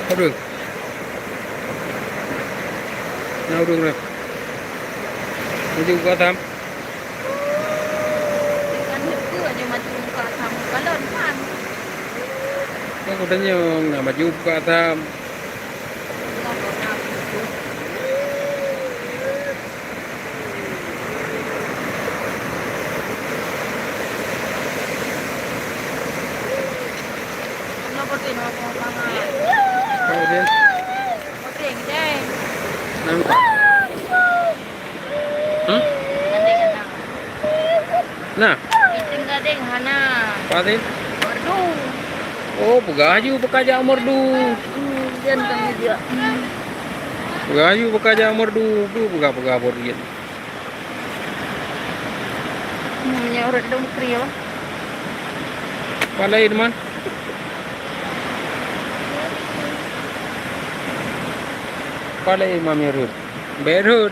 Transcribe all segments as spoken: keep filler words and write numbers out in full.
Ureueng. Na ureueng na. Maju buka tham. Kan heukeue aja maju buka tham. Kalon kan. Kan kutanyong, na maju buka tham. Apa dia? Hmm? Nah. Meeting gadeng hana. Apa tadi? Merdu. Oh, peugah aju beukajak merdu. Hmm, jan kami juga. Peugah aju beukajak merdu, bu peugah-peugah buet jih. Hmm, nyoe ureueng dong kri apa? Palai teman. Palai mami rut. Berut.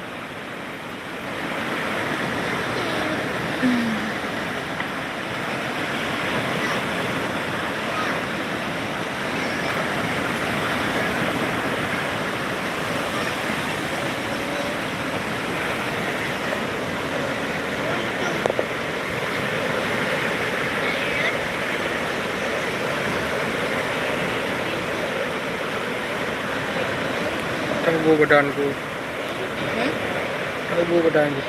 Tang bu badan ku. Hmm? Tang bu badan ku.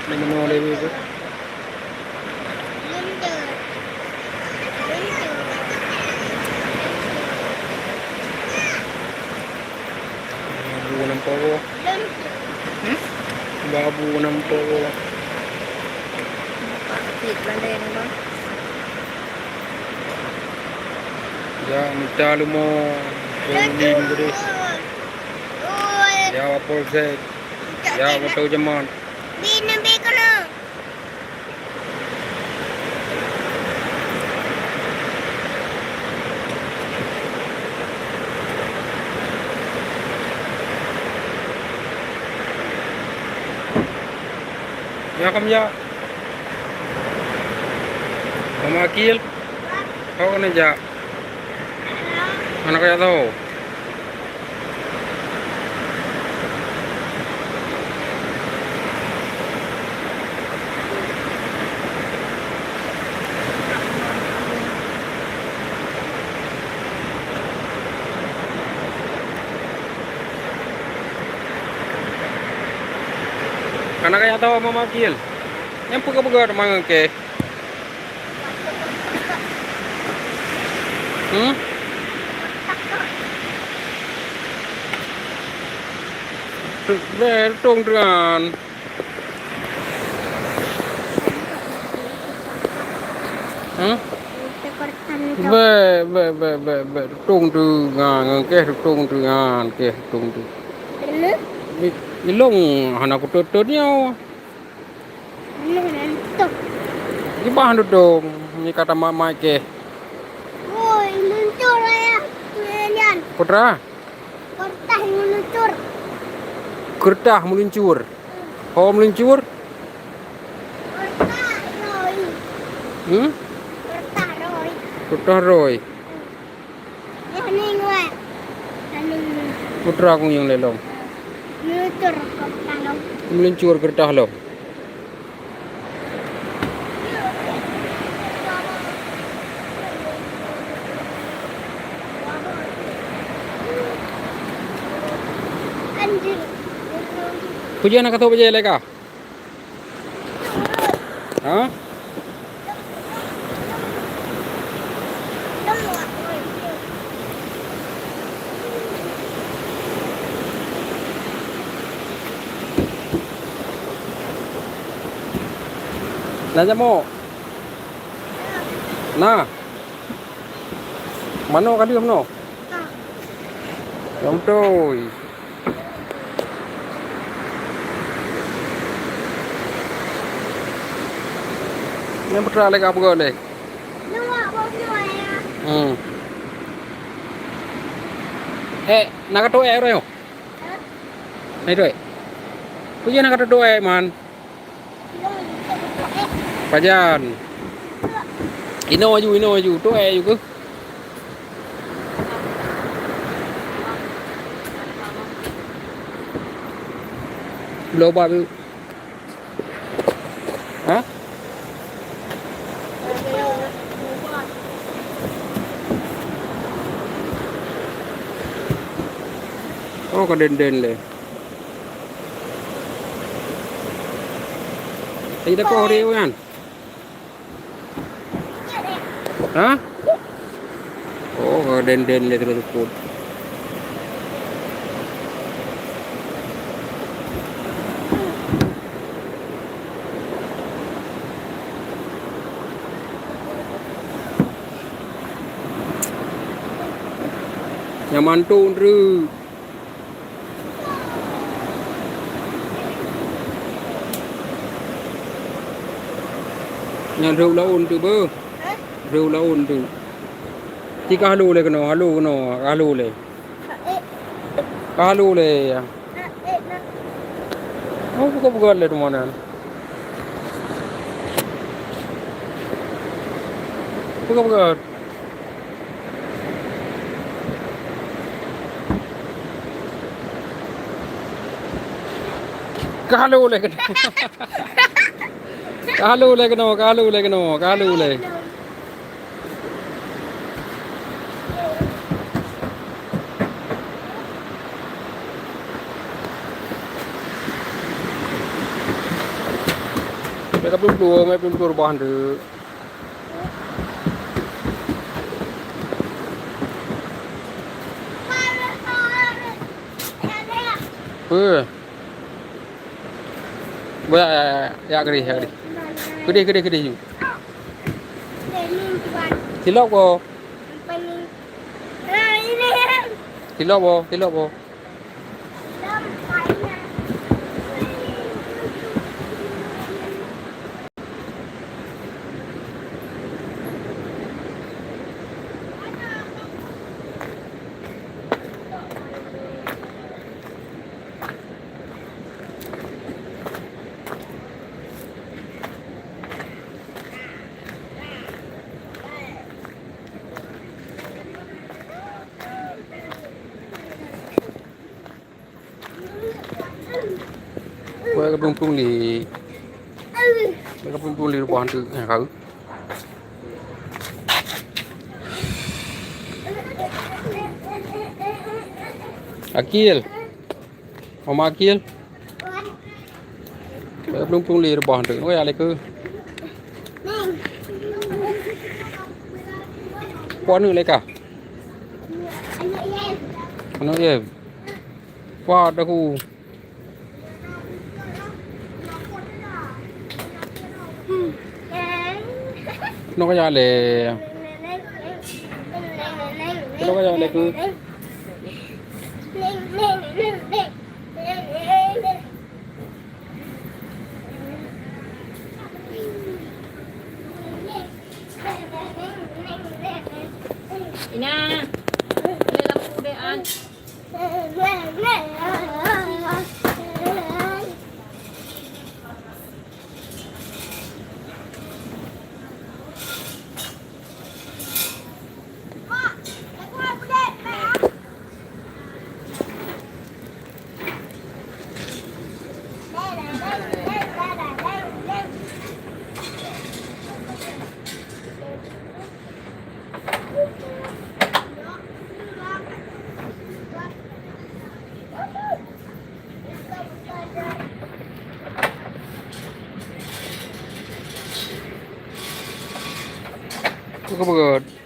Ni meunoe lé bu. Babu nampak wo. Hmm? Babu nampak wo. Nampak kecil, landai ni, bang. Ya, mita leumo. Berlin gede. Ya, Polsek. Ya, Koto Jaman. Bin, bin, kono. Ya, kam ya. Mama Akil. Kau kena jak. Mana kau jak tahu? Kana kaya tawa mama kiel. Nyang peugah-peugah teuma ngon kèe. Hmm? Bèe tong dengan. Hmm? Bèe, bèe, bèe, bèe, bèe. Tong dengan, ngon kèe tong dengan, kèe tong tu. Ilong hana kutot-tot nyoe. Anu, anu, tok. Di bah dudong, ni kata mak-mak ke. Woi, meluncur ya, nyan. Putra? Kertas meluncur. Kertas meluncur. Ho meluncur? Kertas roi. Hmm? Kertas roi. Kertas roi. Putra kuyong lelong. Meluncur kertas lom. Meluncur kertas lom. Anjing. Puja nak kata puja leka. Ha? Na jamok? Na. Mano ka deuh mano? Nyang beutôi. Nyan putra lé ka peugah lé. Hmm. Eh, na ka tuek roh nyoe? Na tuek. Peue na ka tuek man? Pajan. Inoe aju, inoe aju. Tuek aju keuh. Bloe ubat tu. Ha? Oh, ka den-den lé. Ai dah kau hari kan? Ha? Oh, ka den-den lé terus pun. Nyan mantong treuk. Nyan rhot laon teuk beuh. Rhot laon teuk. Ci ka halo lé keunoe, halo keunoe, ka halo lé. Ka halo lé. Oh, buka-buka lé teuma nyan. Buka-buka. Ka halo lé keunoe. Ka halo lé keunoe, ka halo lé keunoe, ka halo lé. Meuka peue-peue, meuka peue-peue rubah tu. Peue? Boh, ya, ya, ya, ya, keudeh, ya, keudeh. Keudeh, keudeh, keudeh, ju. Silop ko. Silop ko, silop ko. Wah, ka plueng-plueng lé. Wah, ka plueng-plueng lé rubah tu, eh, kau. Akil. Mama Akil. Wah, ka plueng-plueng lé rubah tu. Oh, ya, lé ke. Kuah ni lé ka. Aneuk ye. Wah, dah ku. Keunoe kajak lé. Keunoe kajak lé keu. Ina, lé lampu deh, An. Buka-buka.